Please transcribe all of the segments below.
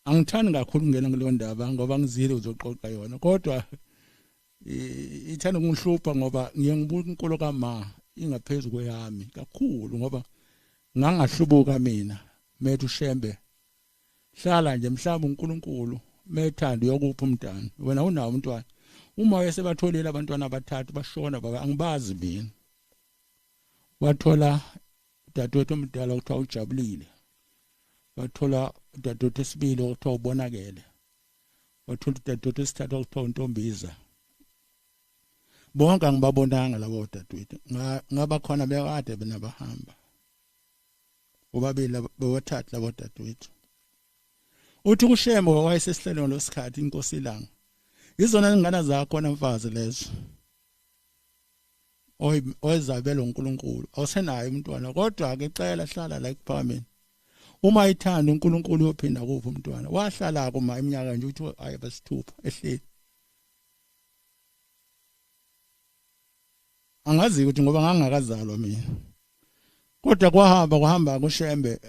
Angithandi kakhulu ukungena kuleyo ndaba ngoba ngizile uzoxoxa yona, kodwa ithanda ukungihlupha ngoba ngiye ngibuka inkolo kama ingaphezu kweyami kakhulu, ngoba ngangahlubuka mina methu uShembe. Hlala nje mhlawumbe uNkulunkulu methanda uyokupha umntana, wena unawo umntwana. Uma wayesebatholile abantwana abathathu bashona baba, angibazi mina. Wathola udadewethu omdala okuthiwa uJabulile, wathola udadewethu esibili okuthiwa uBonakele, wathola udadewethu esithathu okuthiwa uNtombiza. Bonke angibabonanga labo dadewethu, ngaba khona bekade benabahamba bobabili bobathathu labo dadewethu. Uthi kuShembe wayesesihlalweni lesikhathi inkosi ilanga, izona ingane zakho namfazi lezo oyizabela uNkulunkulu, awusenayo umntwana, kodwa ke cela hlala la ekuphakameni. Uma ithanda uNkulunkulu uyophinda kuphi umntwana. Wahlala kuma iminyaka nje uthi ayabasithupha ehleli. Angazi ukuthi ngoba ngangakazalwa mina, kodwa kwahamba kuhamba kuShembe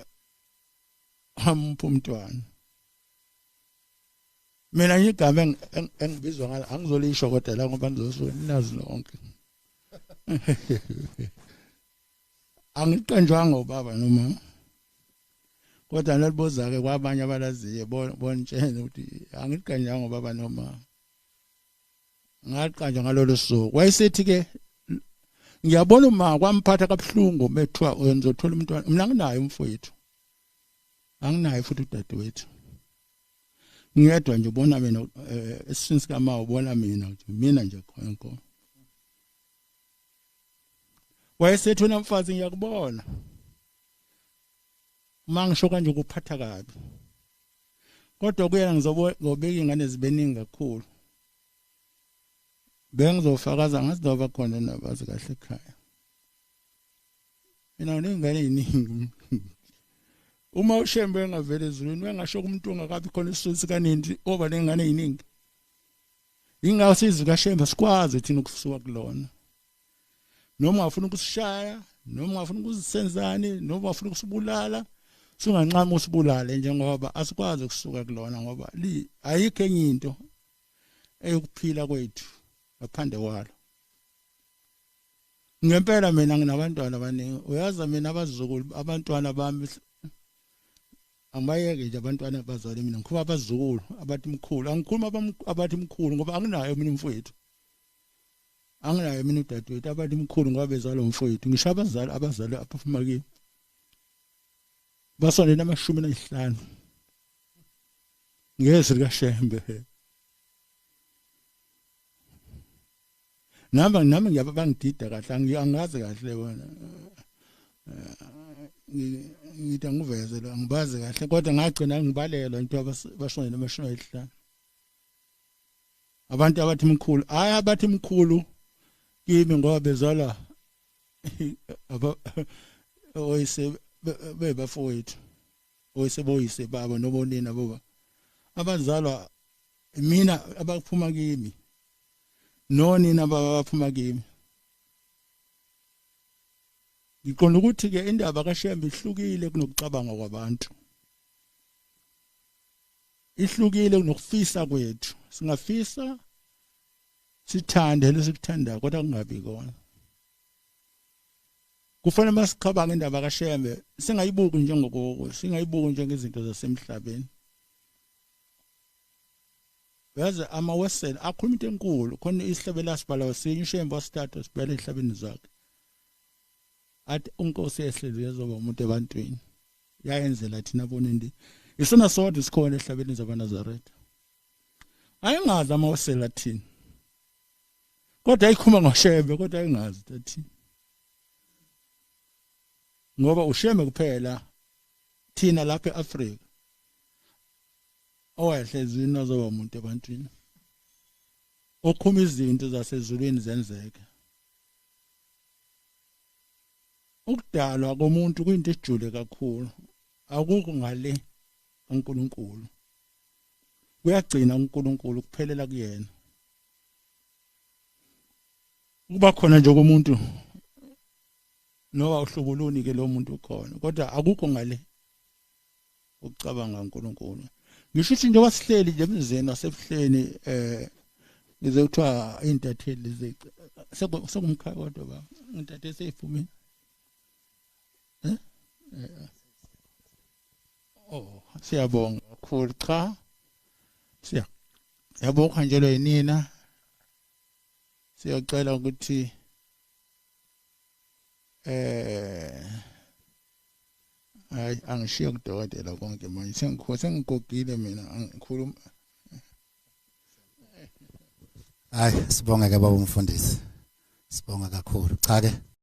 amupha umntwana. Mina igama engibizwa ngalo angizolisho kodwa la ngoba nizosuke ninazi nonke. Angiqanjwanga ubaba noma, kodwa nalibuza ke kwabanye abalaziyo bonitshela ukuthi angiqanjwanga ubaba noma, ngaqanjwa ngalolo suku. Wayesethi ke ngiyabona uma kwamphatha kabuhlungu methiwa ngizothola umntwana. Mina anginaye umfowethu, anginaye futhi udadewethu, ngiyedwa nje. Ubona mina esiswini sikama, ubona mina nje, mina nje khona khona. Wayesethi wena mfazi ngiyakubona uma ngisho kanje ukuphatha kabi, kodwa kuyena ngizobeka ingane zibeningi kakhulu. Bengizofakaza ngazizoba khona nabazi kahle ekhaya. Mina nginengane eziningi. Uma uShembe engavela ezulwini wengasho kumuntu ongakabi khona esiswini sikanindi oba nengane eziningi. Ingakho sizwi kaShembe sikwazi thina ukusuka kulona. Noma ungafuna ukusishaya, noma ungafuna ukusenzani, noma ungafuna ukusibulala, sunganqama usibulale njengoba asikwazi ukusuka kulona, ngoba ayikho enye into eyokuphila kwethu ngaphandle kwalo. Ngempela mina nginabantwana abaningi, uyazi mina abazukulu abantwana bami angibayeke nje abantwana abazali mina, ngikhuluma abazukulu abathi mkhulu, angikhuluma abathi mkhulu ngoba anginayo mina umfowethu, anginayo mina udadewethu, abathi mkhulu ngoba bezalwa umfowethu. Ngisho abazali abazali abaphuma kimi basondela 15 ngezwi likaShembe. Nami ngiyaba bangidida kahle, angazi kahle bona, ngithi angiveze lo, angibazi kahle, kodwa ngagcina ngibalelwa into abashonele 15. Abantu abathi mkhulu, hayi abathi mkhulu kimi ngoba bezalwa oyise bebafowethu, oyise boyise babo nobonina boba, abazalwa mina abaphuma kimi nonina baba baphuma kimi. Ngiqonda ukuthi ke indaba kaShembe ihlukile kunokucabanga kwabantu, ihlukile kunokufisa kwethu. Singafisa sithande lesikuthandayo kodwa kungabi kona. Kufanele masicabanga indaba kaShembe singayibuki njengokoko, singayibuki njengezinto zasemhlabeni. Yazi amawesela akhuluma into enkulu khona, isihlabela asibhala sinye uShembe wasithatha sibhele ezihlabeni zakhe, athi unkosi ehlezi yazoba umuntu ebantwini, yayenzela thina bonindi isona sodwa isikhona ehlabeni zabaNazaretha. Ayingazi amawesela thina, kodwa ayikhuluma ngoShembe, kodwa ayingazi thina, ngoba uShembe kuphela thina lapha eAfrika owayehlezini azoba umuntu ebantwini, okhuma izinto zasezulwini zenzeke. Ukudalwa komuntu kuyinto ejule kakhulu, akukho ngale kaNkuluNkulu. Kuyagcina uNkulunkulu kuphelela kuyena. Kuba khona nje komuntu noma uhlobo luni ke lo muntu ukhona, kodwa akukho ngale ukucabanga uNkulunkulu. Ngisho ukuthi njengoba sihleli nje emzini wasebuhleni ngize kuthiwa intatheli sekumkhaya kodwa ba intatheli seyifumile. Eh? Oh, siyabonga kakhulu. Cha, siya yabo kuhanjelwa yinina. Siyacela ukuthi hayi, angishiye kudokotela konke manje, sengigogile mina, angikhuluma. Hayi, sibonge ke baba umfundisi, sibonga kakhulu. Cha ke.